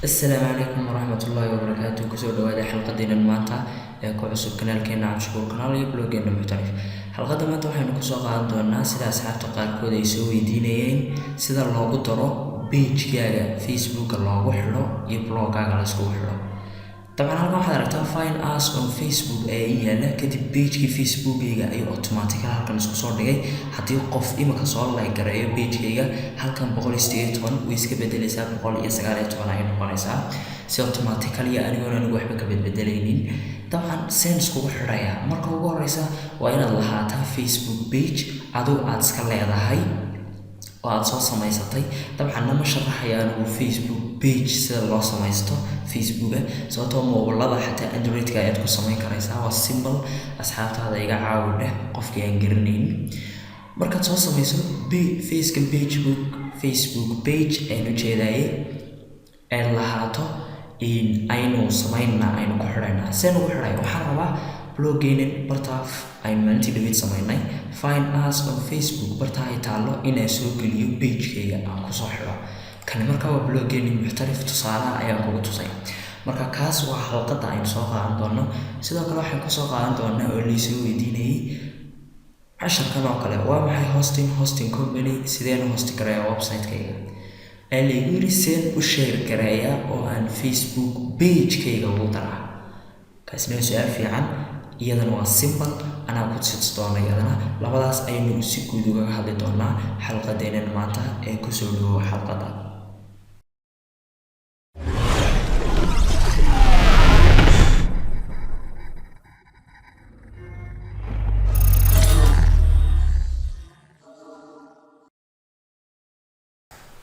Asalaamu calaykum waraxmatullaahi wabarakaatu. Kusoo dhawaada xalqadeenan maanta ee ku cusub kanaalkeena Cabdishakuur Kanaal iyo bloggeena Muxtarif. Xalqadda maanta waxaynu kusoo qaadan doonaa sida asxaabta qaarkood ay soo weydiinayeen sida loogu daro pagekaaga Facebooka loogu xidho iyo bloggaaga la iskugu xidho. Dabcan halkan waxaad aragtaa "Find us on Facebook" ayaa ii yaala. Kadib pagekii Facebookgayga ayuu automatically halkan isku soo dhigay. Haddii qof imika soo like gareeyo pagekayga, halkan 118 way iska bedeleysaa, 119 ayay noqonaysaa si automatically, anigoon anigu waxba ka bedbedelaynin. Dabcan seen iskugu xidhayaa? Marka ugu horeysa waa inaad lahaataa Facebook page adigu aad iska leedahay oo aada soo samaysatay. Dabcan nama sharaxaya anigu Facebook page sida loo samaysto Facebooka, sababtoo mobilada xataa Androidka ayaad ku samayn karaysaa. Waa simple, asxaabtaada iga caawi dheh qofkii aan garanaynin. Markaad soo samayso faceka Facebook page ayaan ujeedaaye aad lahaato, aynu samaynaa, aynu ku xidhaynaa. Seen ugu xidhaya? Waxaan rabaa bloggeenan bartaa aynu maalintii dhaweyd samaynay, "Find us on Facebook", bartaa ay taallo inaan soo geliyo pagekayga aan kusoo xidho. Kani markaa waa bloggeeni Muxtarif, tusaalaha ayaan kugu tusay. Marka kaas waa xalqadda aynu soo qaadan doono. Sidoo kale waxaan kusoo qaadan doonaa oo laisoo weydiinayay casharkan oo kale: waa maxay hosting company? Sideen u hosti gareeyaa website-kayga ayaa laygu yiri, seen u share gareeyaa oo aan Facebook pagekayga ugu daraa? Kaasina waa su-aal fiican, iyadana waa simple, anaa ku tusi doona iyadana. Labadaas ayaynu si guud ugaga hadli doonaa xalqadeenan maanta ee kusoo dhawow xalqadda.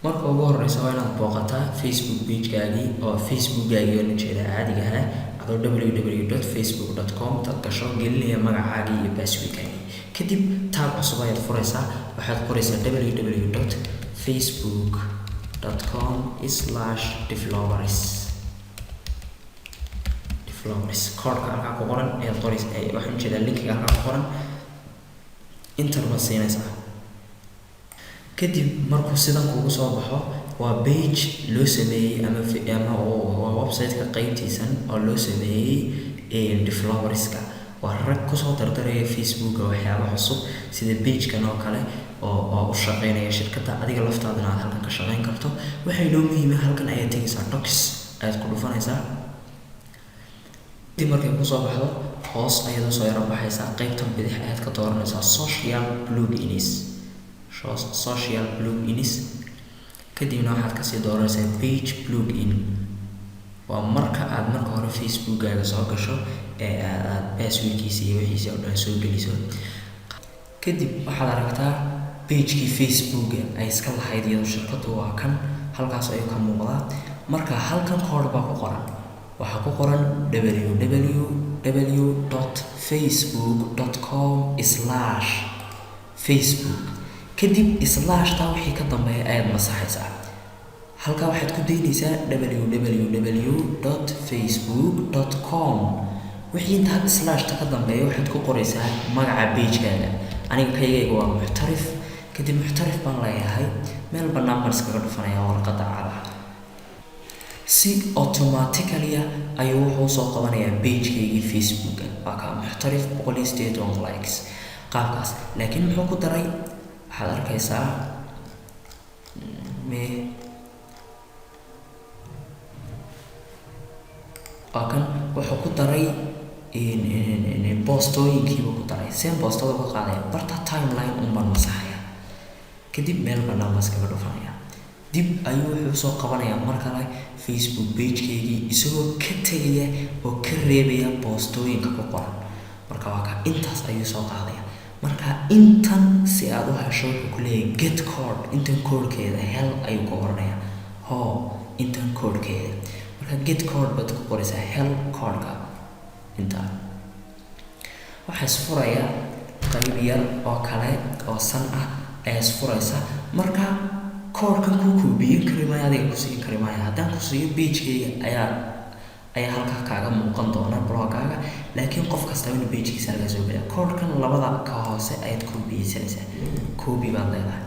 Marka ugu horeysa waa inaad booqataa Facebook pagekaagii oo Facebookgaagii oon ujeeda caadiga ahaa, adoo www.facebook.com dad gasho, gelinaya magacaagii iyo passwordkaagii. Kadib tab cusub ayaad furaysaa, waxaad qoraysaa www.facebook.com/developers. Developers koodhka halkaa ku qoran ayaad qoraysa, waxaan ujeedaa linkiga halkaa ku qoran. Enter baad siinaysaa. Kadib markuu sidan kugu soo baxo, waa page loo sameeyey ama waa website-ka qeybtiisan oo loo sameeyey developerska. Waa rag kusoo dardaraya Facebooka waxyaaba cusub, sida pagekan oo kale oo u shaqeynaya shirkadda, adiga laftaadana aad halkan ka shaqeyn karto. Waxay noo muhiima, halkan ayaad tegaysaa, docs ayaad ku dhufanaysaa. Kadib markay kusoo baxdo, hoos ayaad usoo yaro baxaysaa, qeybtan bidix ayaad ka dooranaysaa social plugins. Social plugins, kadibna waxaad kasii dooranaysaa page plugin. Waa marka aad marka hore Facebookkaaga soo gasho ee aad passwordkiisa iyo wixiisa oo dhan soo geliso. Kadib waxaad aragtaa pagekii Facebooka ay iska lahayd iyadoo shirkaddu, waa kan, halkaas ayuu ka muuqdaa. Marka halkan koodh baa ku qoran, waxaa ku qoran www.facebook.com/facebook. Kadib slashtaa wixii ka dambeeya ayaad masaxaysaa. Halkaa waxaad ku daynaysaa www.facebook.com. Wixii intaa slashta ka dambeeya waxaad ku qoraysaa magaca pagekaaga. Aniga kaygayga waa Muxtarif. Kadib Muxtarif baan leeyahay, meel bannaan baan iskaga dhufanaya warqadda cada. Si automatically ayuu wuxuu soo qabanayaa pagekaygii Facebooka. Waa kaa Muxtarif, 118 likes, qaabkaas. Laakiin muxuu ku daray? Waxaad arkaysaa me, waa kan, wuxuu ku daray boostooyinkiibuu ku daray. Seen boostada uga qaadaya? Barta timeline un baan masaxaya, kadib meel bannaan baan iskaga dhufanaya. Dib ayuu wuxuu soo qabanayaa mar kale Facebook pagekeygii, isagoo ka tegaya oo ka reebaya boostooyinka ku qoran. Marka waa ka, intaas ayuu soo qaadaya. Marka intan si aad u hesho, wuxuu ku leeyahay "Get code", intan koodhkeeda hel ayuu ku oranaya. Hoo, intan koodhkeeda. Marka "get code" baad ku qoraysaa, hel koodhka. Intaa waxaa isfuraya qayb yar oo kale oo san ah ayaa isfuraysa. Marka koodhkan kuu koobiyin kari maayo, adiga ku siin kari maayo. Haddaan ku siiyo, pagekeyga ayaa halkaa kaaga muuqan doona, blogaaga. Laakiin qof kasta inuu pagekiisa halkaa soo geliya. Koodhkan labada ka hoose ayaad koobiyeysanaysaa, copy baad leedahay.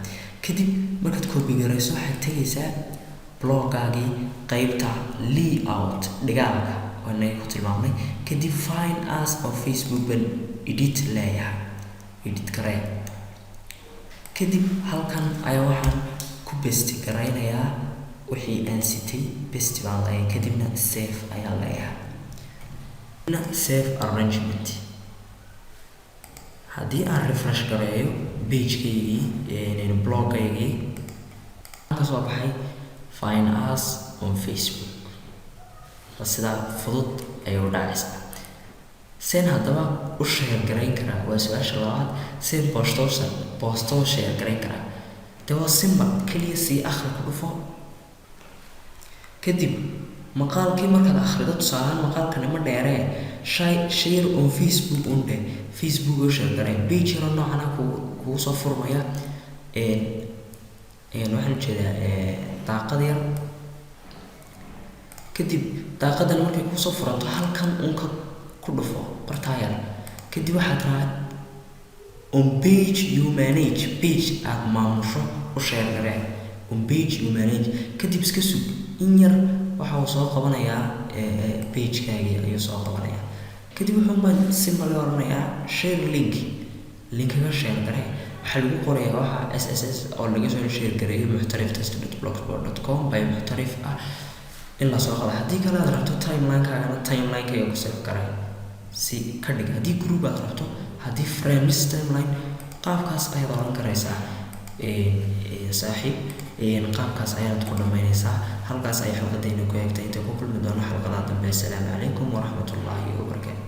Kadib markaad copy garayso, waxaad tegaysaa Bloggaagii qeybta layout, dhigaalka oo inaga ku tilmaamnay. Kadib "Find us on Facebook" ban edit leeyahay, edit garee. Kadib halkan ayaa waxaan ku paste garaynayaa wixii aan sitay. Paste baan leeyahay, kadibna save ayaan leeyahay, save arrangement. Haddii aan refresh gareeyo page-kaygii, bloggaygii, kasoo baxay "Find us on Facebook". Waa sidaa, fudud ayay u dhacaysaa. Seen haddaba u share garayn karaa? Waa su-aasha labaad. Seen post oo share garayn karaa? Dee waa simple, keliya sii akhri ku dhufo. Kadib maqaalkii markaad akhrido, tusaalehaan maqaalkani ma dheeree, shay "Share on Facebook" un dheh, Facebook oo share garay. Page yaro noocana kugu soo furmaya, waxaan ujeedaa daaqad yar. Kadib daaqadan markay kusoo furanto, halkan un ka ku dhufo, bartaa yar. Kadib waxaad tiraa "On page you manage", page aada maamusho u share garee, "On page you manage". Kadib iska sug in yar, waxa uu soo qabanayaa pagekaagii ayuu soo qabanayaa. Kadib wuxuun baan simple oranayaa "Share link", linkaga share garee. Waxaa lagu qorayaa waxa SSS oo laga soo share gareeyo muxtarif test.blogspot.com by Muxtarif ah in lasoo qado. Haddii kale aad rabto timeline-kaagana, timeline-kayga ku save garay si ka dhig. Haddii group aad rabto, haddii friends timeline, qaabkaas ayaad oran karaysaa. Saaxiib, qaabkaas ayaad ku dhammaynaysaa. Halkaas ay xalqadayna ku eegtay. Intay ku kulmi doono xalqadaha dambe, assalaamu calaykum waraxmatullaahi wabarakaatu.